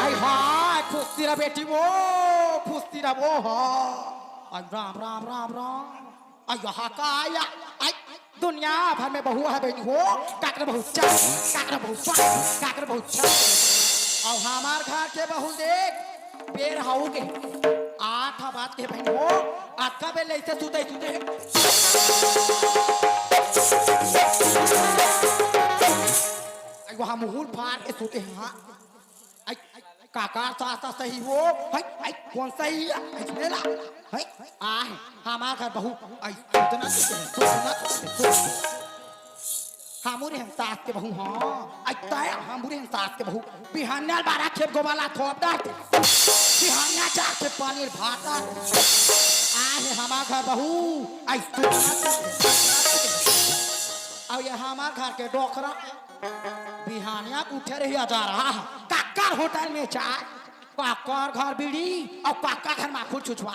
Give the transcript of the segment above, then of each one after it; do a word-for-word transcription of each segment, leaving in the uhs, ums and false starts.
आई हाय, खुश तिरा बेटी वो, खुश तिरा वो, हाँ। आई राम, राम, राम, राम। आई यहाँ का आया? आई दुनिया भर में बहू है बहिनी हो, काकर बहू चार, काकर बहू पाँच, काकर बहू छह। अउ हमार घर के बहू देख, बेर हाउ के, आठ बात के बहिनी हो, अतका बेर लइसे सुते, सुते। आई वहाँ मुहूर फार के सुते हैं, हाँ। आई, काकर सास सही वो, है, आई, कौन सही है? आई, ले ला, है, आ है, हमार घर बहू, आई, सुतना, सुतना, सुतना। हमू रे हम सास के बहू, हाँ, आई, तय, हमू रे हम सास के बहू, बिहानिया बारह खेप गोबाला थोप डार दे, बिहानिया चार खेप पानी भात डार दे। आ है हमार घर बहू, आई, सुतना, सुतना, सुतना। अब ये हमार घर के डोकरा, बिहानिया उठे रही अजारा, काकर होटल में चाय, काकर घर बीड़ी अउ काकर घर माखुर छुछुआ।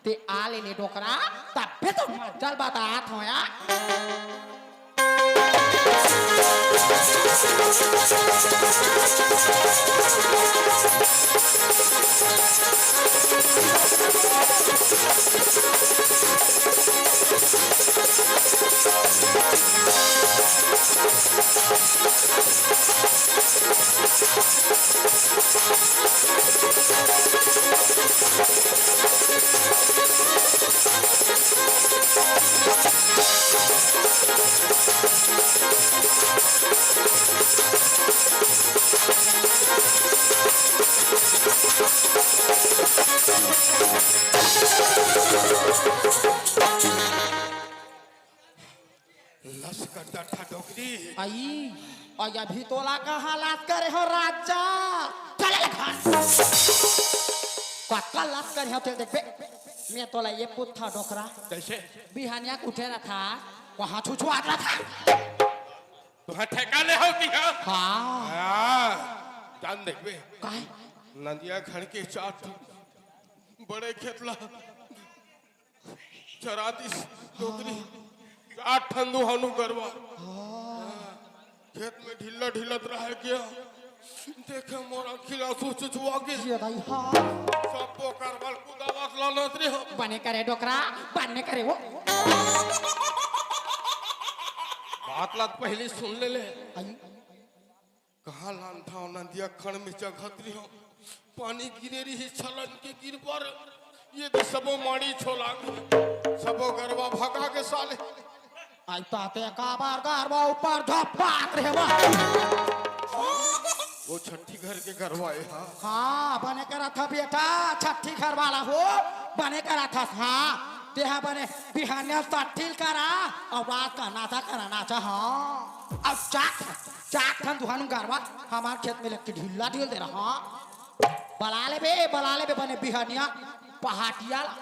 ते आ ले ले डोकरा, तबे तो मजा ल बतात हों यार। लस कर डट्ठा डोकरी। आई, अउ अभी तोला कहाँ लात करे हो राजा? चले ले घर। कतका लात करे हो तेला देखबे। मैं तोला ये पुत्था डोकरा। कैसे? बिहानिया के उठे रहा था, वहाँ छुछुआत रहा था। तुँहर ठेका ले हो कि हाँ? हाँ। हाँ, जान देखबे। काहे? नंदिया खन के चार ठन बड़े खेत ला चरा दिस डोकरी। चार ठन दुहानू गरवा। हाँ। खेत में ढिल्ला ढिल्लत रहे क्या? देखे मोर आँखी ला आँसू छुछुआ के। ये दाई, हाँ। सबो गरवा ल कुदावत लानत रहे हो। बने करे डोकरा, बने करे वो। बात ला त पहिली सुन ले ले। आई। कहाँ लानथव नंदिया खन में चघत रहे हो। पानी गिरे रही छलन के गिर पर। ये तो सबो माड़ी छोला के। सबो गरवा भगा के साले। आई ताते काबर गरवा ऊपर झपात रहे बा। वो छट्ठी घर के गरवा है, हाँ। हाँ, बने करत ह बेटा, छट्ठी घर वाला हो, बने करत हस, हाँ। तेहा बने बिहानिया सट्ठी ल करा, अउ रात का नाचा करा, नाचा, हाँ। अउ चाक, चाक ठन दुहानू गरवा, हमार खेत में लेके ढिल्ला ढिल दे रहा, हाँ। बला ले बे, बला ले बे, बने बिहानिया, पहाटिया ला।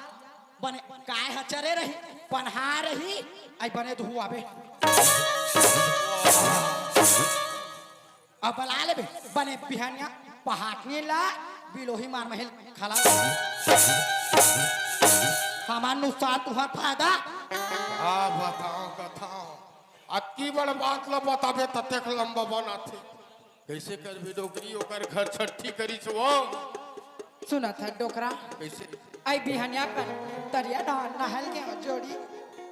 बने काय ह चरे रही, पनहा रही, आई बने दुहू आबे। अब बला लेबे, बने बिहानिया पहाटनी ला, बिलोही मार महिल खला। हमार नुकसान तुहर फायदा। हाँ, बताओ, बताओ। अतकी बड़ बात ला बताबे, ततेक लंबा बनाथे। कैसे करबे डोकरी, ओकर घर छट्ठी करिस वो। सुनत हस डोकरा? कैसे? आई बिहनिया कर तरिया डहर नहल के जोड़ी।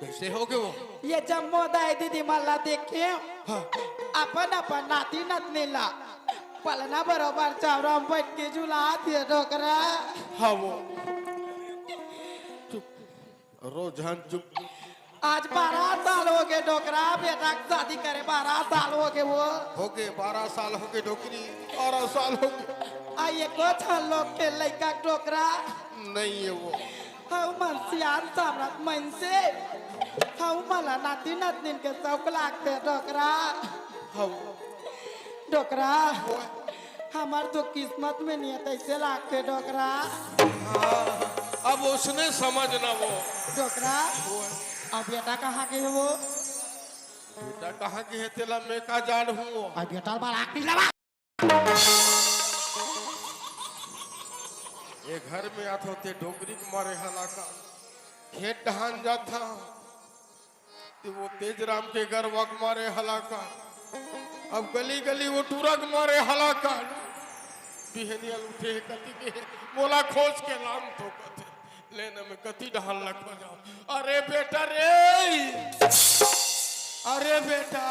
कैसे होगे वो? ये जम्मो दाई दीदी मन ला देखे। हाँ। अपन अपन नाती नतनी ला पलना बरोबर चौरा म बैठ के झुलात हे डोकरा। हाँ वो। चुप। रोजन चुप। आज बारह साल होगे डोकरा, बेटा के शादी करे बारह साल होगे वो। होगे, बारह साल होगे डोकरी, बारह साल होगे। आ एको झन लोग के लइका डोकरा। नहीं हे वो। हऊ मन सियान सामरथ मनसे। ला नाती नतनीन के शौक लागथे डोकरा। हव। डोकरा, हमर तो किस्मत में नियत ऐसे लागथे डोकरा। हाँ, अब उसने समझना वो। डोकरा, अब बेटा कहाँ के हे वो? बेटा कहाँ के हे तेला मैं का जान हूँ? अब बेटा बड़ा आखिरी लगा। ये घर में आथो ते डोकरी के मारे हलाका, खेत डहान जाथा, ते वो तेजराम के गरवा के मारे हलाका, अब गली गली वो टूरा के मारे हलाका। बिहनिया ल उठे कति के, मोला खोज के लान तो कथे। ले न मैं कति डहान लखो जाओ। अरे बेटा रे, अरे बेटा,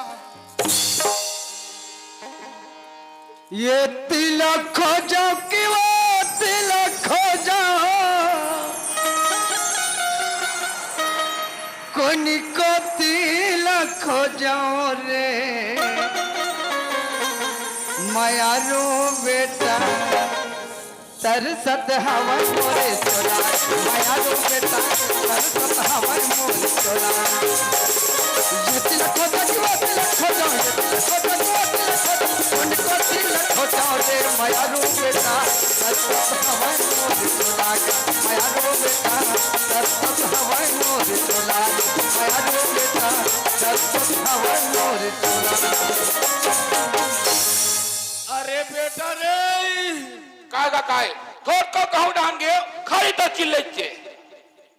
ये तिलक खोजो कि वो तिलक खोजो, कोनी को तिलक खोजो रे, मयारू बेटा। तरसत हवय मोरे छोरा, मयारू बेटा, तरसत हवय मोरे छोरा। ये तिलक खोजो कि वो तिलक खोजो, ये तिलक खोजो कि वो तिलक खोजो, कोनी को तिलक खोजो रे, मयारू बेटा, तरसत हवय मोरे छोरा, मयारू बेटा, तरसत हवय मोरे छोरा, मयारू बेटा, तरसत हवय मोरे छोरा। अरे बेटा रे, काय गा काय? थोर को कहूँ डाहन गे, खाली तो चिल्लइचे।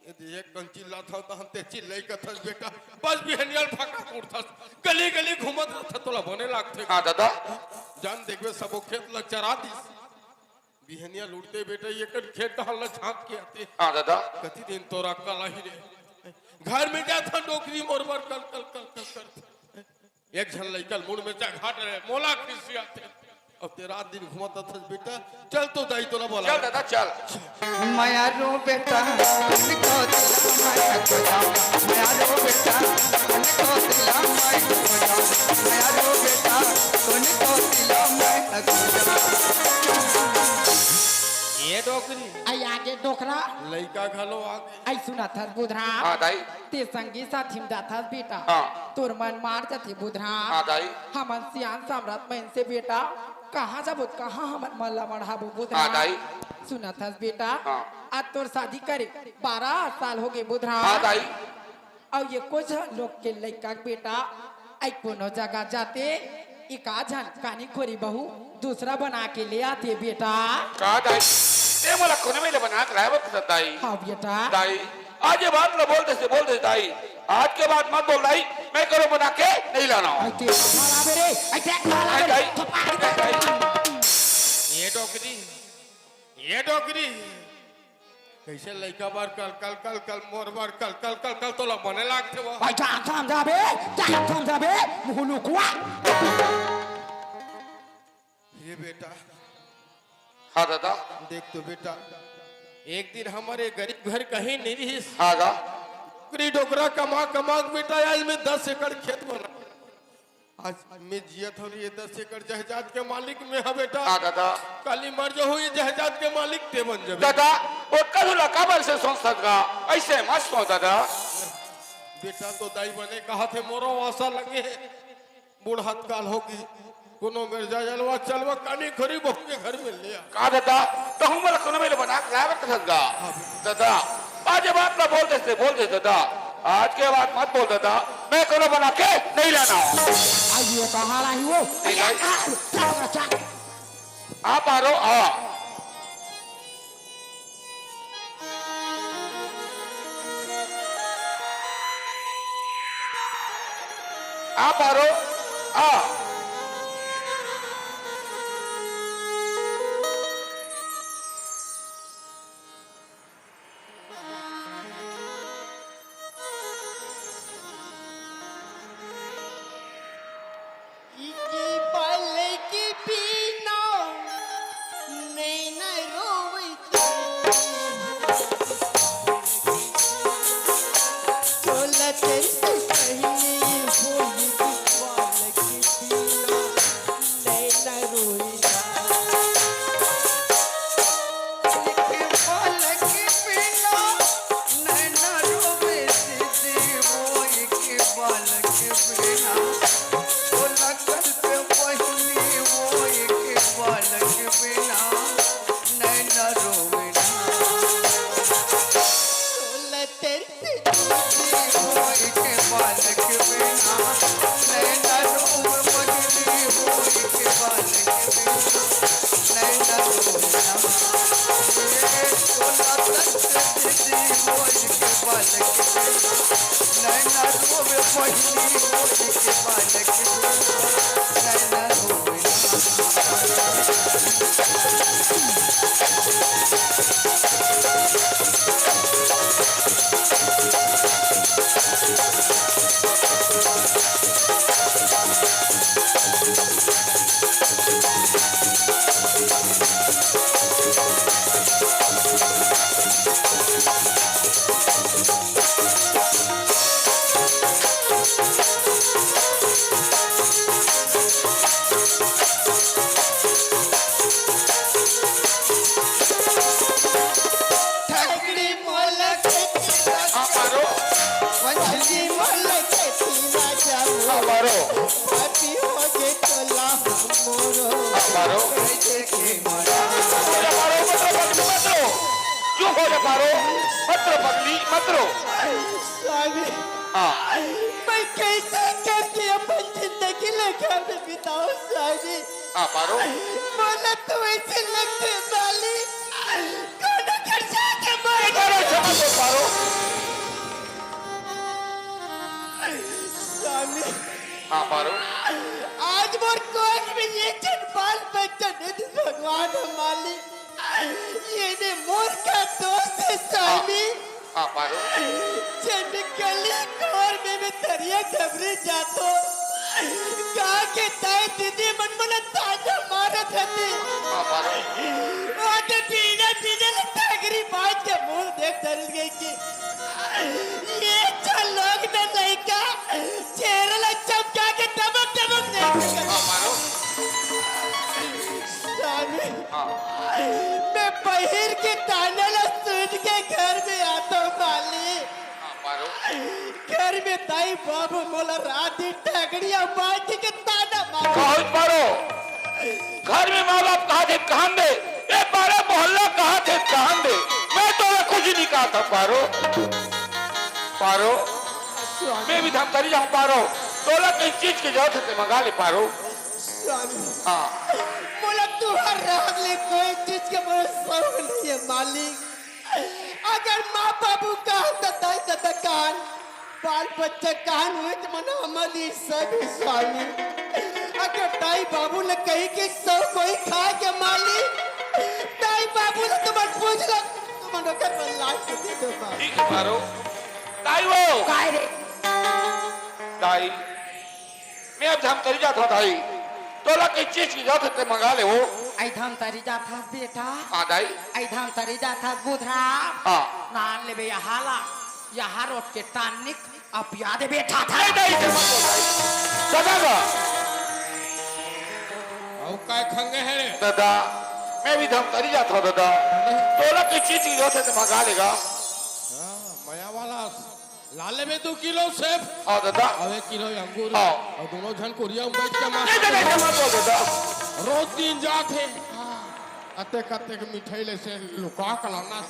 यदि एक कन चिल्लाथव, तहन ते चिल्लई कथस बेटा। बस बिहनिया ल फकात उठथस। गली गली घूमत रहथस, तोला बने लागथे। हाँ दादा। जान देखबे, सबो खेत ल चरा दिस। बिहनिया ल उठते बेटा, ये कन खेत डहर ल झाँक के आते। हाँ दादा। कति दिन तोर अक्कल आही रे। घर में जाथन, डोकरी मोर बर कल कल कल कल करथे। एक झन लइका ल मुड़ में चघा डरे, मोला खिसियाथे। अब ते रात दिन घुमत रथस बेटा, चल तो दाई तोला बोला। चल दादा, चल। मयारू बेटा, कोनी को तिलक मैं खोजो, मयारू बेटा, कोनी को तिलक मैं खोजो, मयारू बेटा, कोनी को तिलक मैं खोजो। ये डोकरी। आई आगे डोकरा। लइका घलो आगे। आई सुनत हस बुधराम। हाँ दाई। ते संगी साथी म जाथस बेटा। हाँ। तोर मन मार जाथे बुधराम। हाँ दाई। हमन सियान सामरथ मन से बेटा, कहाँ जाबो, कहाँ हमन मन ला मढ़ाबो बुधराम। हाँ दाई। सुनत हस बेटा, हाँ। आज तोर शादी करे बारह साल होगे बुधराम। हाँ दाई। अउ एको झन लोग के लइका के बेटा, आई कोनो जगह जाते, एका झन कानी खोरी बहू दूसरा बना के ले आते बेटा। का दाई? ते मोला कोनो मेले बना के लाए बर कथस दाई? हाँ बेटा। दाई, आज ये बात ला बोल दे से बोल दे दाई। आज के बाद मत बोल दाई, मैं कोनो बना के नहीं लाना हूँ। आई ते खा लाबे रे, आई ते खा लाबे रे। दाई, थप्पड़ दाई। ये डोकरी, ये डोकरी। कइसे लइका बर कल, कल, कल, कल, मोर बर कल, कल, कल, कल, तोला बने लागथे वो। भाई, जान समझाबे, जान समझाबे, मुहलुकुआ। ये बेटा। हाँ दादा। देख तो बेटा, एक दिन हमर गरीब घर कहीं नहीं रहिस। हाँ गा। नौकरी डोकरा कमा, कमा के बेटा, आज मैं दस एकड़ खेत बना। आज मैं जियत हूँ, ये दस एकड़ जायदाद के मालिक मैं हा बेटा। हाँ दादा। काली मर जाहूँ, ये जायदाद के मालिक ते बन जाबे। दादा, ओतका दूर ला काबर से सोचत गा? ऐसे मत सोच दादा। बेटा तो दाई बने कहाथे, मोरो आसा लगे हे। बूढ़त काल होगी, कोनो मेर जा जलवा चलवा कानी खोरी बहू के घर में ले आ। का दादा, तहूँ मोला कोनो मेले बना के लाए बर कथस गा? हाँ बेटा। दादा, आज ये बात ला बोल दे से बोल दे दादा। आज के बाद मत बोल दादा, मैं कोनो बना के नहीं लाना हूँ। आइए तो हाल आई वो। नहीं लाई। आ, आ, आ, आ, आ। आ पारो, आ। आ पारो, आ। इके पल के बिना नैना रोवत तोला तेरे से पहले होली के पल के बिना नैना रोई। इके पल के बिना नैना रोवे दीदी, वो इके बालक बिना, ओ लगन पे पहिली वो एक बालक बिना, नैना रोवे ना। ओ लगन पे पहिली वो एक बालक बिना, नैना रोवे पहिली वो एक बालक बिना, नैना रोवे ना। ए, ओ लगन पे पहिली वो एक बालक बिना, नैना रोवे पहिली मोर के बालक, नैना रोवे ना। ठगड़ी मोला के हाँ, मारो। पंचमी मोला के पीला जाऊ। हाँ, मारो। पापी हो गे टोला मोरो। हाँ, मारो। कैसे के मरा। अरे, मारो, मत रो, मत रो, मत रो। चुप हो जा, मारो। मत रो, पगली, मत रो। स्वामी, हाँ। मैं कैसे करके अपन जिंदगी ले घर में बिताऊं, स्वामी? हाँ, पारो। मोला तो ऐसे लगथे, मालिक, कोनो कर जाके मर पारो, गया। क्षमा कर, पारो। स्वामी। हाँ, पारो। आज मोर कोख में एक जन बाल बच्चा नहीं, भगवान है मालिक। ये ने मोर का दोष है, स्वामी। हाँ, पारो। जब मैं गली कोर में मैं तरिया डबरी जातो, का के ताई दीदी मन मन ताना मारत रहती। हाँ, पारो। ओटे पीने पीने ले तागरी बाज के मुंह देख डर गई कि ये चल लोग में लइका चेहरा ला चमका के टमक टमक देख। हाँ, पारो। स्वामी, हाँ। मैं बहिर के ताने ला सुन के घर में आतो, मालिक। हाँ, पारो। घर में दाई बाबू मोला रात दिन टगड़िया मार के ताना मारो। बहुत पारो। घर में माँ बाप कहा थे कान दे, ये पारा मोहल्ला कहा थे कान दे। मैं तो कुछ नहीं कहा था, पारो। पारो, स्वामी। मैं भी धमतरी जाऊँ, पारो। तोला कई चीज के जरूरत है, ते मंगा ले, पारो। स्वामी। हाँ। मोला तुहर राज ले कोई चीज के मोला शौक नहीं है, मालिक। अगर माँ बाबू कान, दाई दादा कान, बाल बच्चा कान हुए तो मना हमारी सभी, स्वामी। अगर दाई बाबू ने कही कि सब कोई खा के, मालिक, दाई बाबू ने तुम पूछ लो, तुम ओकर पर लाश के दे दो, मालिक। ठीक है, पारो। दाई वो। काय रे? दाई। मैं अब धमतरी जात हूँ, दाई। तोला कई चीज की जरूरत है, ते मंगा ले वो। आई धमतरी जात हस, बेटा। हाँ, दाई। आई धमतरी जात हस, बुधरा। हाँ। नान लेबे यहाँ ला, यहाँ रोट के टानिक, अब याद बेटा था। नहीं, दाई, ते मत बोल, दाई। दादा का। अउ काय खंगे है रे? दादा, मैं भी धमतरी जात हूँ, दादा। नहीं। तोला कई चीज की जरूरत है, ते मंगा लेगा। हाँ, मया वाला। ला लेबे दू किलो सेब। हाँ, दादा। अउ एक किलो अंगूर। हाँ। अउ दोनों झन कुरिया में बैठ के मार नहीं, नहीं, नहीं, मत बोल, दादा। रोज दिन जात हे। अतेक, अतेक मिठाई ले से लुका के लाना।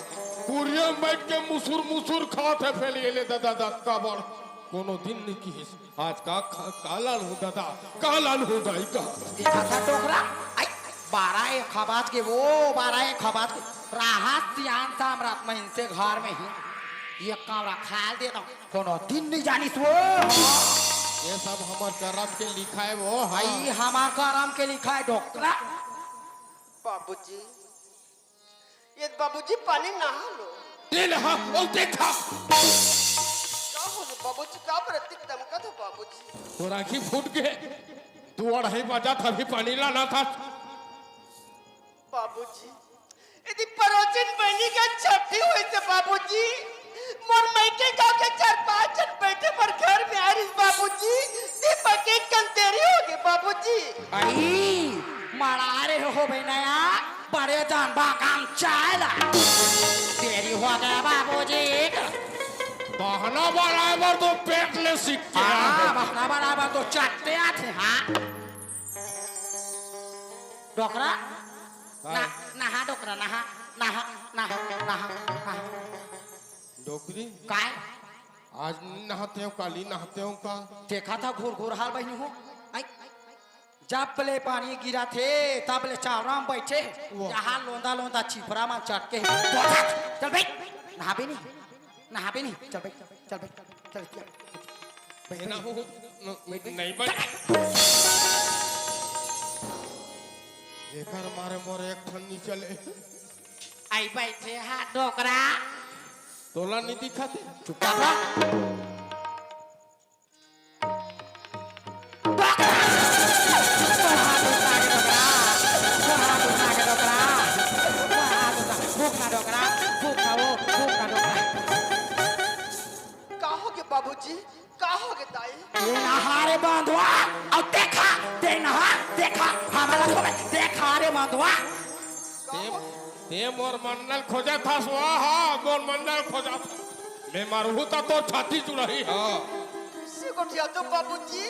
कुरिया में बैठ के मुसुर, मुसुर खात हे, फेर ये ले दादा, दादा, काबर कोनो दिन नहीं किहिस। आज का खा, का लान हूँ दादा, का लान हूँ दाई का। देखा था टोकरा, आई, बारह एक खबाज के वो, बारह एक खबाज के। राहत सियान साम रात में इनसे घर में ही। ये कावड़ा खाल दे दो। कोनो दिन नहीं जानिस वो। ये सब हमर करम के लिखाय वो, हाँ। आई हमार करम के लिखाय डोकरा। बाबूजी, ये बाबूजी पानी नहा लो। ले नहा, ओ देखा। का हो रे बाबूजी, का बर अतिक दमकत हो बाबूजी? तोर आँखी फूट गे। दू अढ़ाई बजा था, अभी पानी लाना था। बाबूजी, यदि परोजन बनी का छठी होई त बाबूजी, मोर मइके गांव के चार पांच झन बैठे मोर घर में आ रिस बाबूजी, दीपक एक कन देरी हो गे बाबूजी। आई, मड़ा रे हो बे नया, बड़े जान बा काम चाला। देरी हो गया बाबूजी। बहाना बनाए बर तो पेट ले सीख के हाँ, आए। बहाना बनाए बर तो चट्टे आथे, हाँ। डोकरा, काय? ना, नहा डोकरा, नहा, नहा, नहा, नहा, नहा। डोकरी? काय? आज नहाते हो, काली नहाते हो का? देखा था घूर घूर हाल बहिनी हो। आई, जब ले पानी गिरा थे, तब ले चावरा में बैठे। वाह। यहाँ लोंदा लोंदा चिपरा मन चट के। चल बे, नहाबे नहीं, नहाबे नहीं, चल बे, चल बे, चल, चल। ये ना हो, न-, नहीं बन। एकर मारे मोर एक ठन नहीं चले। आई बैठे हा डोकरा। तोला नहीं दिखा थे? चुप कर रहा। डोकरा! तोर हाथ उठा के डोकरा! तोर हाथ उठा के डोकरा! तोर हाथ उठा, फूंक ना डोकरा, फूंक ना वो, फूंक ना डोकरा। का हो गे बाबूजी? का हो गे दाई? ये नहा रे बंधुआ, अउ देखा, ते नहा, देखा, हमला खोबे, देखा रे बंधुआ। का ते, हो? ते मोर मन्नल खोजत हस, वाह, मोर मन्नल खोजत। मैं मरहूं त तोर छाती जुड़ही, हाँ। से गोठिया तो बाबूजी,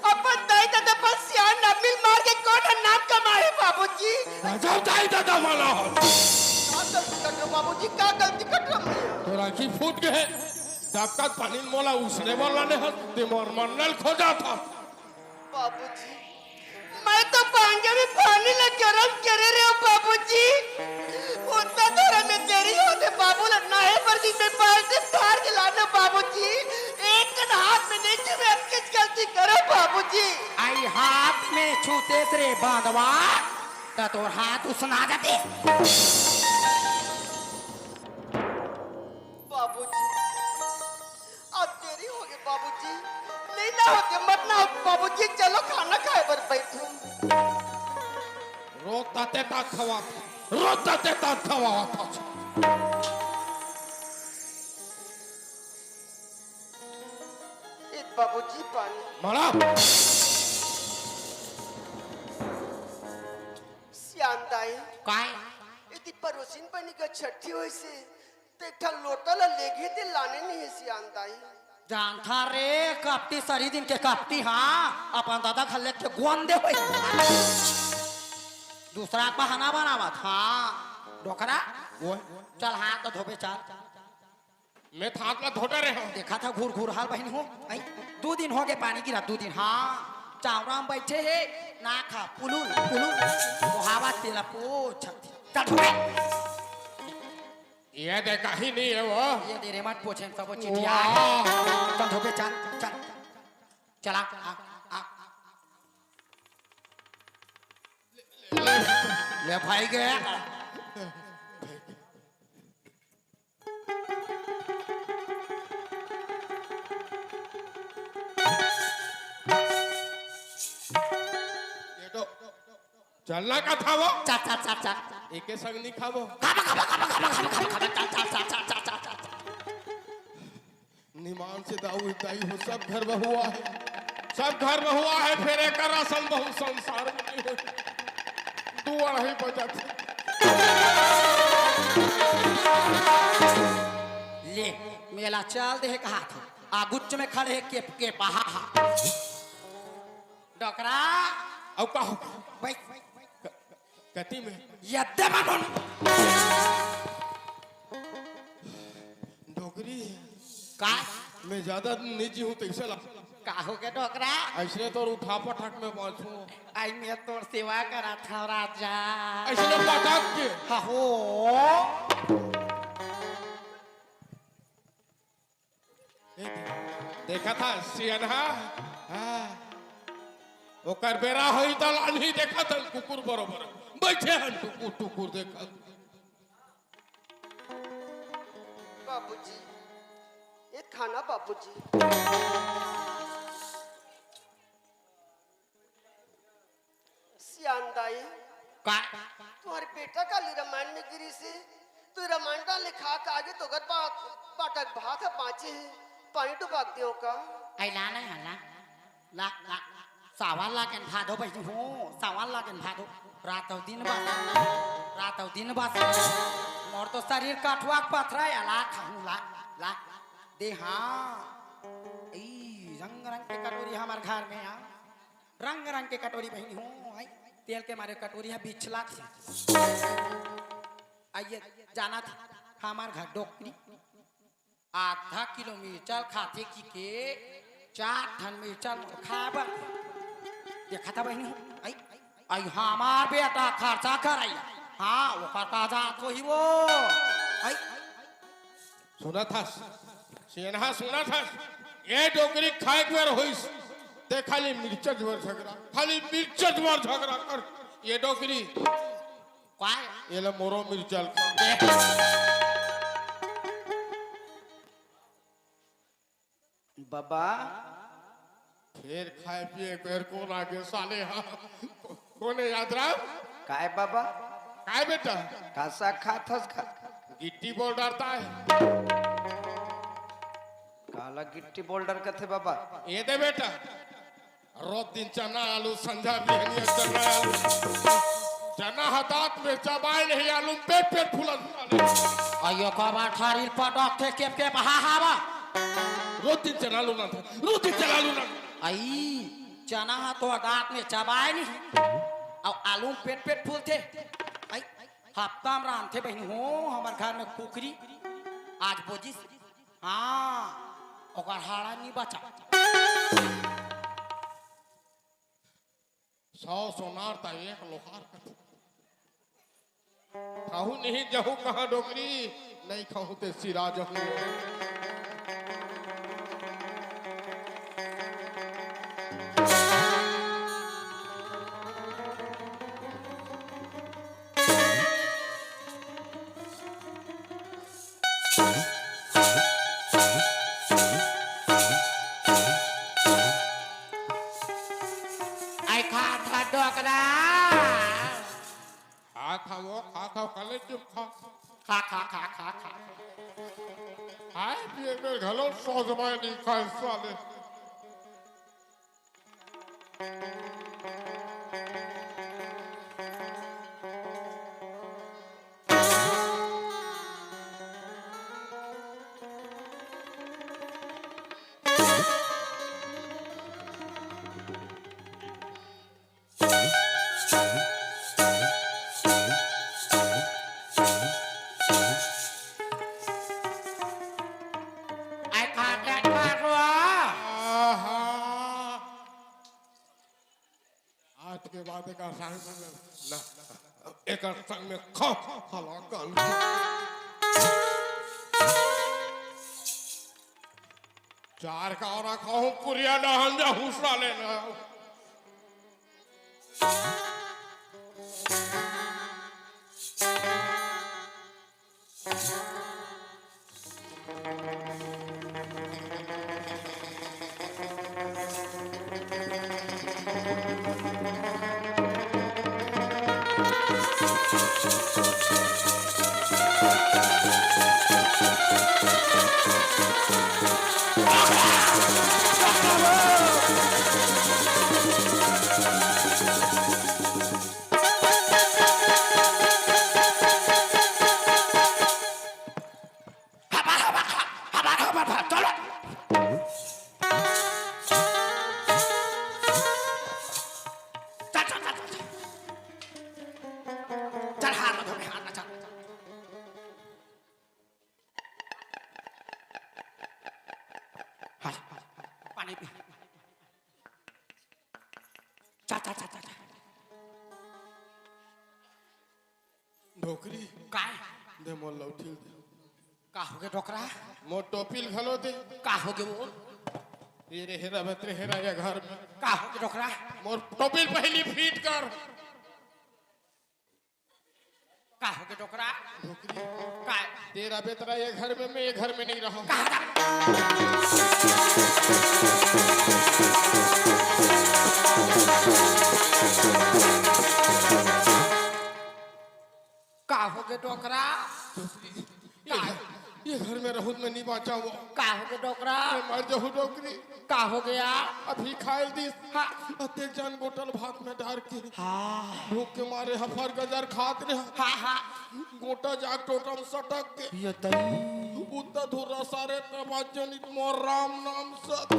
अपन दाई ददा पर सियान ना मिल मार के कौन है नाम कमाए बाबूजी? गजब दाई ददा वाला हो। का गलती कर रहे हो बाबूजी, का गलती कर रहे हो? तोर आँखी फूट गे हे। डबका पानी मोला उसने वाला ने हस, ते मोर मन्नल खोजत हस। बाबूजी, मैं तो बांगे में पानी ला गरम करे रहे हो बाबूजी। उतना देर में देरी होते बाबू ला नहाए बर दिन में बाल्टी धार के लानो बाबूजी। एक कन हाथ में नहीं थे, मैं किस गलती करो बाबूजी। आई हाथ में छूते रे बांधवा, त तोर हाथ उसना जाते। बाबूजी, अब देरी हो गई बाबूजी, नहीं ना होते मत ना होते बाबूजी, चलो खाना खाए बर बैठो। रोज ताते तात खवात, रोज ताते तात खवात। ए बाबूजी पानी। मारा। सियान दाई। काय? यदि परोसिन बनी का छठी होइसे, त एक ठन लोटा ला लेगे ते लाने नहीं हे सियान दाई। जानथा रे, कपटी सरी दिन के कपटी, हाँ, अपन दादा घर ले के गोंदे होई। दूसरा बहाना बनावत, हाँ, डोकरा। ओए। चल हाथ तो धोबे चल। मैं थात ला धोटा रहे हूँ। देखा था घूर घूर हाल बहिनी हो। आई, दू दिन हो गए पानी गिरा, दू दिन। हाँ, चावरा में बैठे हे, ना खा, पुलुल, पुलुल। वो हवा तेला पोछ। चल धोबे। ये दे कहीं नहीं है वो। ये दे रे मत पोछे, सब वो चिटिया। वाह। चल धोबे, चल, चल। चला, आ, आ। ले, ले भाई गया। ये तो चलना का था वो? चल, चल, चल, चल। एके संग नहीं खाबो। खाबो, खाबो, खाबो, चल, चल, चल, चल, चल। निमान से दाऊ दाई हो, सब घर में हुआ है, सब घर में हुआ है, फिर एक असल बहुत संसार में नहीं हो। दू अढ़ाई बजत। ले, मेला चल दे कहा था, आगुच में खड़े के, के पहा हा। डोकरा। अब का हो? भाई। क-, कति में? यद्दे बनन। डोकरी। का? मैं ज्यादा निजी हूँ, तैसे ला। का हो गया डोकरा? ऐसे तो उठा पटक में बांचू। आई मैं तोर सेवा करा था राजा। ऐसे पटक के। हाँ हो। ए, देखा था सियनहा? हाँ। ओकर बेरा होई त लानही देखा था कुकुर बरोबर। बैठे हन टुकुर टुकुर देखा। बाबूजी, ये खाना बाबूजी। सियान दाई। का? तुहर बेटा काली रामायण में गिरिस हे, तू रामायण डाले खा के आगे तो अगर बा-, बाटक भात ह बांचे हे, पानी डुबा के देव का? आई ला नहीं हला। ला, ला। सावन लागेन भादो बहिनी हो, सावन लागेन भादो। रात अउ दिन बस, रात अउ दिन बस। मोर तो शरीर कठुआ के पथरा है, ला खाऊं, ला, ला। दे हाँ। ई रंग रंग के कटोरी हमर घर में आ, रंग रंग के कटोरी बहिनी हो। आई, तेल के मारे कटोरी ह बिछला थी। आइए, जाना थी हमर घर डोकरी आधा किलो मिर्चा ल खाथे कि के चार ठन मिर्चा ल मोर खाए बर। देखा था बहिनी हो, आई, आई हमार बेटा खर्चा करई। हाँ, ओकर का जात होही वो। आई, सुनत हस, सेनहा सुनत हस, ये डोकरी खाए के बेर होइस, ते खाली मिर्चज बर झगड़ा, खाली मिर्चज बर झगड़ा कर, ये डोकरी। काय? ये ले मोरो मिर्चा ल खा। बबा। फेर खाए पिए के बेर कोन आगे साले हा? कोन हे यादराम? काय बबा? काय बेटा? का साग खात हस का? गिट्टी बोल डरता है। काला गिट्टी बोल डर कथे बबा? ये दे बेटा, रोज दिन चना आलू, संझा बिहनिया चना आलू। चना ह दांत में चबाय नहीं, आलू पेट पेट फूलत फूलत। अयो कबा ठारी पटक थे केप केप हा हा बा। रोज दिन चना आलू ना था, रोज दिन चना आलू ना। आई, चना ह तो दांत में चबाय नहीं, अउ आलू में पेट पेट फूलथे। आई, हफ्ता में रांधथे बहिनी हो, हमर घर में कुकरी आज बोजिस। हाँ, ओकर हाड़ा नहीं बचा। सौ सोनार त एक लोहार कथे। खाहू नहीं जहू कहाँ डोकरी, नहीं खाहू ते सिरा जहू। आई खा खा डोकरा। खा खा वो, खा खा, कले चुप खा। खा खा खा खा खा। हाय, ये मेरे घलो सौ जमाए नहीं खाए साले। आय खा के खा गो। आहा। आज के बाद एकर संग में ना, एकर संग में खा, हला कर। चार का और खाहूं, कुरिया डहन जा हुसरा लेना। हबर, हबर, हबर, हबर, हबर, चलो। चल, चल, चल, चल, चल। चल, हार ना धोबे, हार ना, चल। हार, पानी पी। चल, चल, चल, चल, चल। डोकरी। काय? दे मोर लौठी ल दे। का होगे डोकरा? मोर टोपी ल घलो दे। का होगे वो? ये रे हेरा बतरे हेरा ये घर में। का होगे डोकरा? मोर टोपी ल पहिली फिट कर। का होगे डोकरा? डोकरी। काय? तेरा बेतरा ये घर में, मैं ये घर में नहीं रहूं। कहा था? का होगे डोकरा? ये का? घर, ये घर में रहूं त मैं नहीं बांचा वो। का होगे डोकरा? मैं मर जाहूं डोकरी। का होगे? अभी खायल दिस। हाँ। अतेक जान गोटल भात में डार के। हाँ। भूख के मारे हफर गजर खात रहे। हाँ, हाँ। गोटा जाग टोटा में सटक के। ये तई। कुत्ता धुर्रा सारे तब जनित मोर राम नाम सत।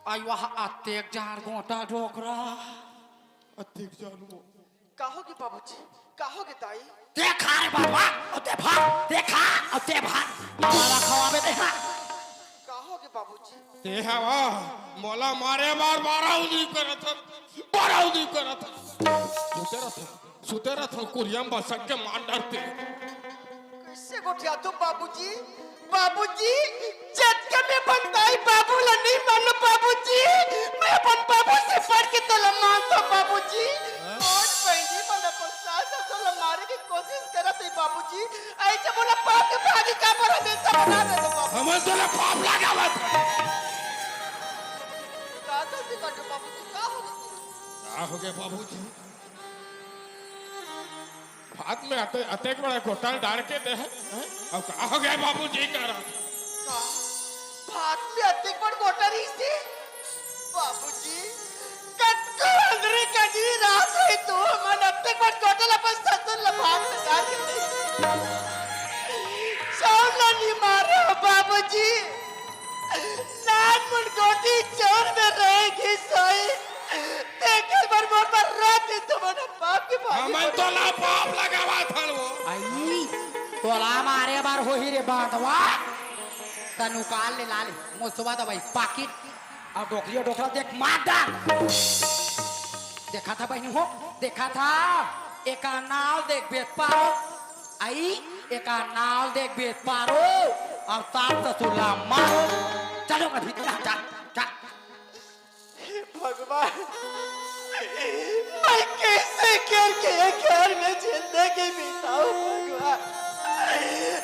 आई वाह, अतेक जान गोटा डोकरा। अतेक जान वो। का होगे बाबूजी? का होगे दाई? देखा रे बाबा, ओ देखा, देखा, ओ देखा, माला खवावे देखा। का होगे बाबूजी? ते हवा, मोला मारे बार बारह उदी करत हस, बारह उदी करत हस। सुते रथ, सुते रथ, कुरियम बसक के मार डरते। कइसे गोठिया तू बाबूजी? बाबूजी, जतका मैं अपन दाई बाबू ला नहीं मानों बाबूजी, मैं अपन बाबू से बढ़ के तोला मानथों बाबूजी। हाँ? कौन बहिनी मन अपन सास ससुर ला मारे के कोशिश करत हे बाबूजी, ऐसे मोला पाप के भागी का पर हमेशा बना दे दो बाबू। हमन तोला पाप लगावत। का गलती कर दो बाबूजी, का हो गया? का हो गया बाबूजी? भात में अते-, अतेक बड़ा गोटा डार के दे हे, हैं? अब का हो गया बाबूजी का रात? का? भात में अतेक बड़ गोटा रहिसे? बाबूजी, कतको अंधरी कजरी रात होही तो हमन अतेक बड़ गोटा ला अपन ससुर ला भात में डार के दे। चाउर ला नहीं मारो बाबूजी। नान मुन गोटी चाउर में रहेगी सोई। तेकर बर मोर बर रात दिन तुमन पाप के भागी हमन बने। तोला पाप लगावत हन वो। आई, तोला मारे बर होही रे बांधवा। तनु काल ले लाले, मोसवा दवाई पाकिट, अउ डोकरी अउ डोकरा देख मार डार। देखा था बहिनी हो, देखा था, एका नाव देख बेच पारो। आई, एका नाव देख बेच पारो, अउ सास ससुर ला मारो। चलो अभी, चल, चल, चल। हे भगवान, मैं कैसे करके ये घर में जिंदगी बिताऊं भगवान?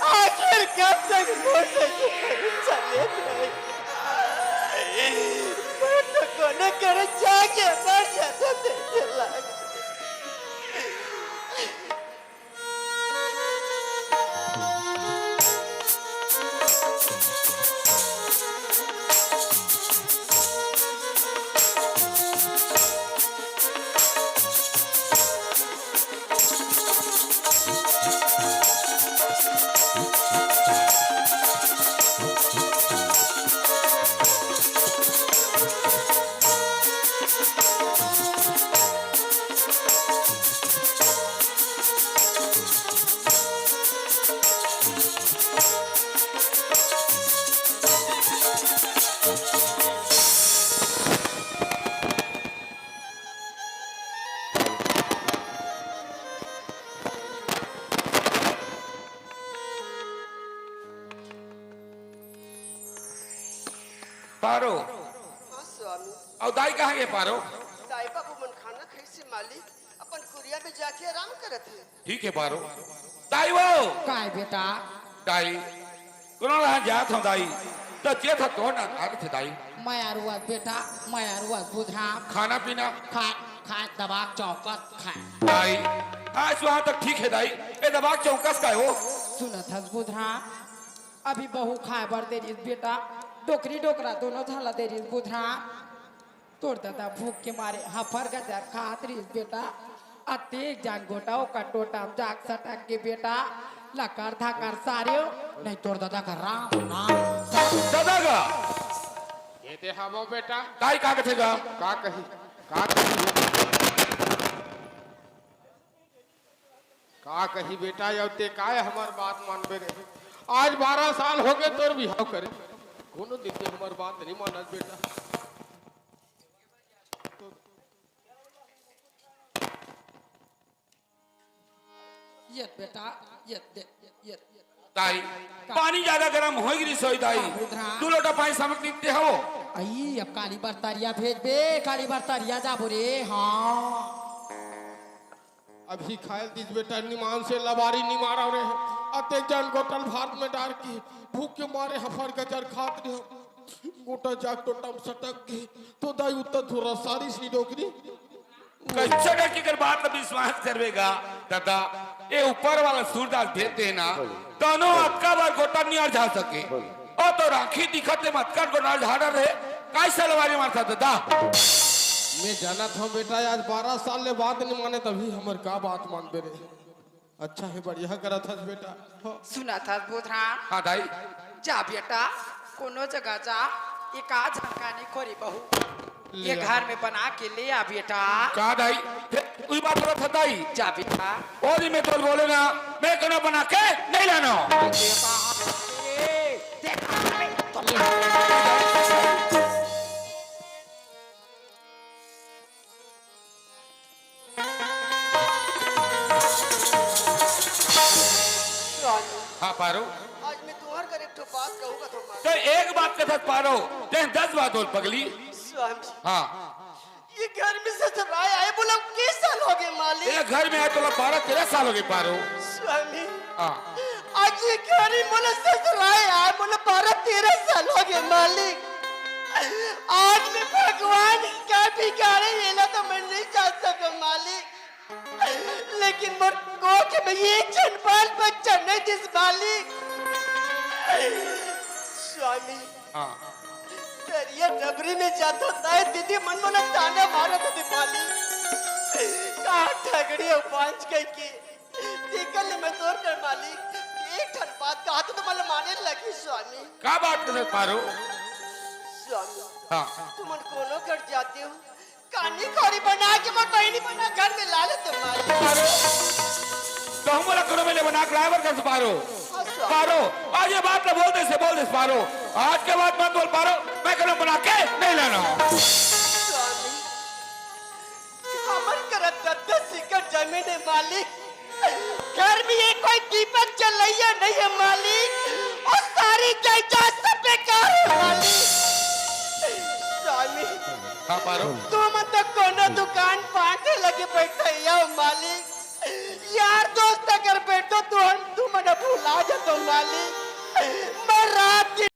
आखिर कब तक मोर से ये परीक्षा लेत रही? मैं तो कोनो करे जाके मर जाता तेरे लाग। पारो। हाँ, स्वामी। अउ दाई कहाँ गे पारो? दाई बाबू मन खाना खाइसे मालिक, अपन कुरिया में जाके आराम करत हे। ठीक हे पारो। दाई वो। काय बेटा? दाई, कोनो ला जात हूँ दाई, त जेत ह तोर ना आगे थे दाई। मैं आरुआ बेटा, मैं आरुआ बुधराम। खाना पीना? खा, खा दबाक चौकस खाए। दाई, आज वहाँ तक ठीक हे दाई, ए दबाक चौकस काय वो? सुनत हस बुधराम, अभी बहू खाए बर दे रहिस बेटा, डोकरी डोकरा दोनों झन ला दे रहिस बुधराम। तोर ददा भूख के मारे हफर गजर खात रहिस बेटा। अतेक जान गोटा ओकर टोटा म जाग सटक के बेटा। लकर धकर सारेव, नहीं तोर ददा का राम नाम। ददा का? ये ते हवो बेटा। दाई का कथे गा? का कही? का कही? का कही बेटा, अब ते काय हमर बात मानबे रे? आज बारह साल होगे तोर बिहाव करे, कोनो दिन ते हमर बात नहीं मानस बेटा। ये बेटा, ये दे, ये, ये। दाई, का? पानी ज्यादा गरम होई गिरी सोई दाई। का बुधराम? दू लोटा पानी समझ निकते हो। आई, अब काली बर तरिया भेजबे, काली बर तरिया जाबो रे, हाँ। अभी खायल दिस बेटा निमान से लबारी निमारा रे। अतेक जान गोटल भात में डार के भूख के मारे हफर गजर खात रे। गोटा जाग टोटा म सटक गे। तो दाई उत्तर थोड़ा सारी सी डोकरी। कच्चा डर के कर बात ला विश्वास करबे गा, दादा, ए ऊपर वाला सूरदास भेज दे ना, तनो अतका बार गोटा नियर झा सके। ओ तो राखी दिखत हे, मतका गोटा झाड़ा रहे, काय सलवारी मारता दादा? मैं जानत हूँ बेटा, आज बारह साल ले बात नहीं माने, तभी हमर का बात मानबे रे। अच्छा हे, बढ़िया करत हस बेटा। हो। सुनत हस बुधराम? हाँ दाई। जा बेटा, कोनो जगह जा, एक आध झन कानी खोरी बहू ले ये आ। घर में बना के ले आ बेटा। का दाई? हे, उही बात बोलत हस दाई। जा बेटा। ओ दिन मैं तोल बोले ना, मैं कोनो बना के नहीं लानो। बेटा, ए, देखा, तो स्वामी, हाँ पारो। आज मैं तुम्हार घर एक ठो बात कहूँगा तो मान। ते एक बात कथस पारो, ते दस बात बोल पगली। स्वामी, हाँ। ये घर में ससुराए आए बोला किस साल हो गए मालिक? ये घर में आए तोला बारह तेरह साल हो गए पारो। स्वामी, हाँ। आज ये घर में बोला ससुराए आए बोला बारह तेरह साल हो गए मालिक। आज मैं भगवान का भिखारी, एला तो मैं नहीं जा सकूं मालिक। लेकिन मोर कोख में एक झन बाल बच्चा नहीं दिस मालिक। स्वामी, हाँ। दरिया डबरी में जात होता है, दीदी मन मोला ताना मारत होते मालिक। कहाँ ठगड़ी हो पांच कह के, तेकर ले मैं तोर कर मालिक। एक ठन बात कहा तो तुम्हारे माने लगी स्वामी। का बात कर पारो? स्वामी, हाँ। तुमन कोनो कर जाते हो, कानी खोरी बना के मोर बहिनी बना घर में ला लेते मालिक। पारो, तो हम बोला करो मैंने बना के लाए बर कर पारो। हाँ, स्वामी। पारो, आज ये बात ना बोल दे से बोल दे पारो। आज के बाद मत बोल पारो, मैं कलम बना के नहीं लाना। स्वामी, हमर करा दस दस एकड़ जमीन है मालिक। घर में ये कोई दीपक जलैया नहीं है मालिक। और सारी जायदाद सब बेकार है मालिक। स्वामी, हाँ पारो। तुम तो कोनो दुकान पाटे लगे बैठे हो मालिक। यार दोस्त अगर बैठो तो हम तुमने भुला जातो मालिक। मैं रात दिन